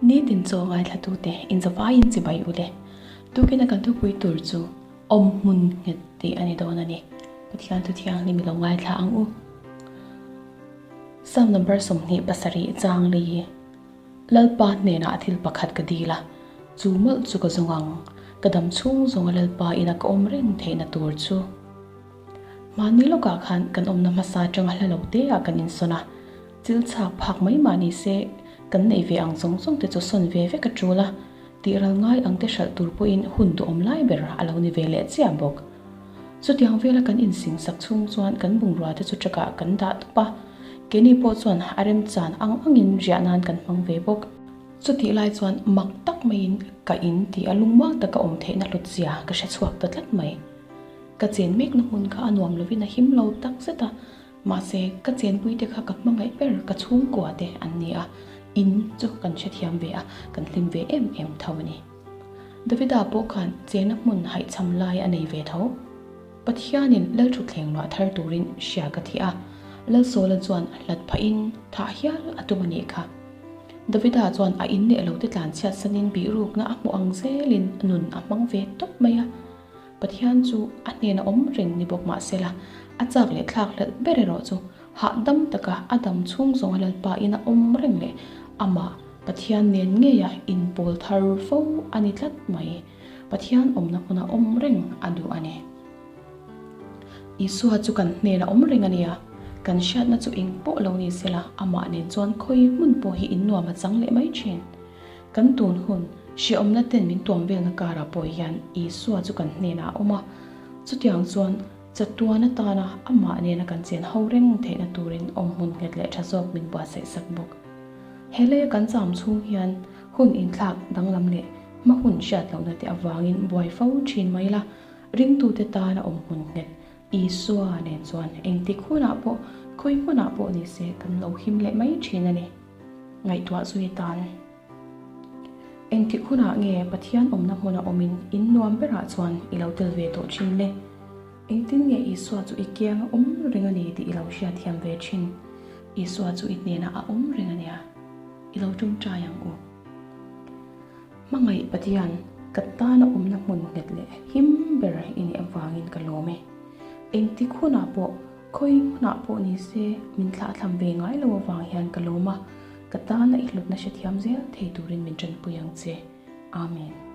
Nitin chaw ngaithlatute inzavaiin chibai u le. Tukina kan thupui tur chu awm hmun nghet tih a ni dawn a ni. Pathian thu thianghlim i lo ngaithla ang u. Psalm number 27 chang li Lalpa hnenah thil pakhat ka dil a, chu mawlh chu ka zawng ang, ka dam chhung zawnga Lalpa ina ka awm reng theihna tur chu. Mahni lawkah khan kan awmna hmasa atanga hla lo te ah kan insawn a, chil chhak phak mai mah ni se kan neih ve ang zawng zawng te chu sawn ve vek a tul a, tih ral ngai ang te hralh tur pawhin hun duhawm lai ber a lo ni ve leh chiah bawk. Chutiang vela kan insing sak chhung chuan kan bungrua te chu truck ah kan dah tawp a, keini pawh chuan a remchan ang angin riah nan kan hmang ve bawk. Chutih lai chuan mak tak maiin ka in tih a lungmuang taka awm theihna hlut zia ka hre chhuak ta tlat mai. Ka chen mekna hmun kha a nuam lovin a him lo tak zet a, mahse ka chenpuite kha ka hmangaih ber ka chhungkua te an ni a, in chu kan hrethiam ve a, kan hlim ve em em tho a ni. Davida pawh khan chenna hmun haihchham lai a nei ve tho. Pathianin Lalthutthleng luah thar turin hria ka thi a, Lalsawla chuan hlat phahin thah hial a tum a nih kha. Davida chuan a in leh lo te tlanchhiat sanin bihrukna a hmuh ang zelin nun a hmang ve tawp mai a. Pathian chu a hnena awm reng ni bawk mah sela, a chak leh thlak hlelh ber erawh chu hahdam taka a dam chhung zawnga Lalpa ina awm reng leh amah Pathian nen ngeia inpawl thar fo a ni tlat mai. Pathian awmna hmuna awm reng a duh a ni. Isua chu kan hnena awm reng a nia, kan hriatna chu eng pawh lo ni sela amah nen chuan khawi hmun pawh hi innuam a chang leh mai thin. Kan tun hun, hrehawmna ten min tuam velna karah pawh hian Isua chu kan hnenah a awm a. Chutiang chuan chatuan atana amah nena kan chen ho reng theihna turin awmhmun nghet leh tha zawk min buatsaih sak bawk. He leia kan cham chhung hian hun inthlak danglam leh hma hun hriat lohna te avangin buai fo thin mai la, ringtute tana awmhmun nghet Isua nen chuan engtik hunah pawh khawi hmunah pawh ni se kan lo him leh mai thin a ni. Ngaihtuah zui tan. Engtik hunah nge Pathian awmna hmuna awmin in nuam berah chuan i lo tel ve tawh thin le? Engtin nge Isua chu i kianga awm reng a ni tih i lo hriatthiam ve thin? Isua chu i hnenah a awm reng a nia. I lo tawngtai ang u. Hmangaih Pathian, ka tana awmna hmun nghet leh him ber i nih avangin ka lawm e. Engtik hunah pawh Khawi hmunah pawh ni se min thlahthlam ve ngai lo avang hian ka lawm a, ka tana i hlutna hrethiam zel thei turin min tanpui ang che. Amen.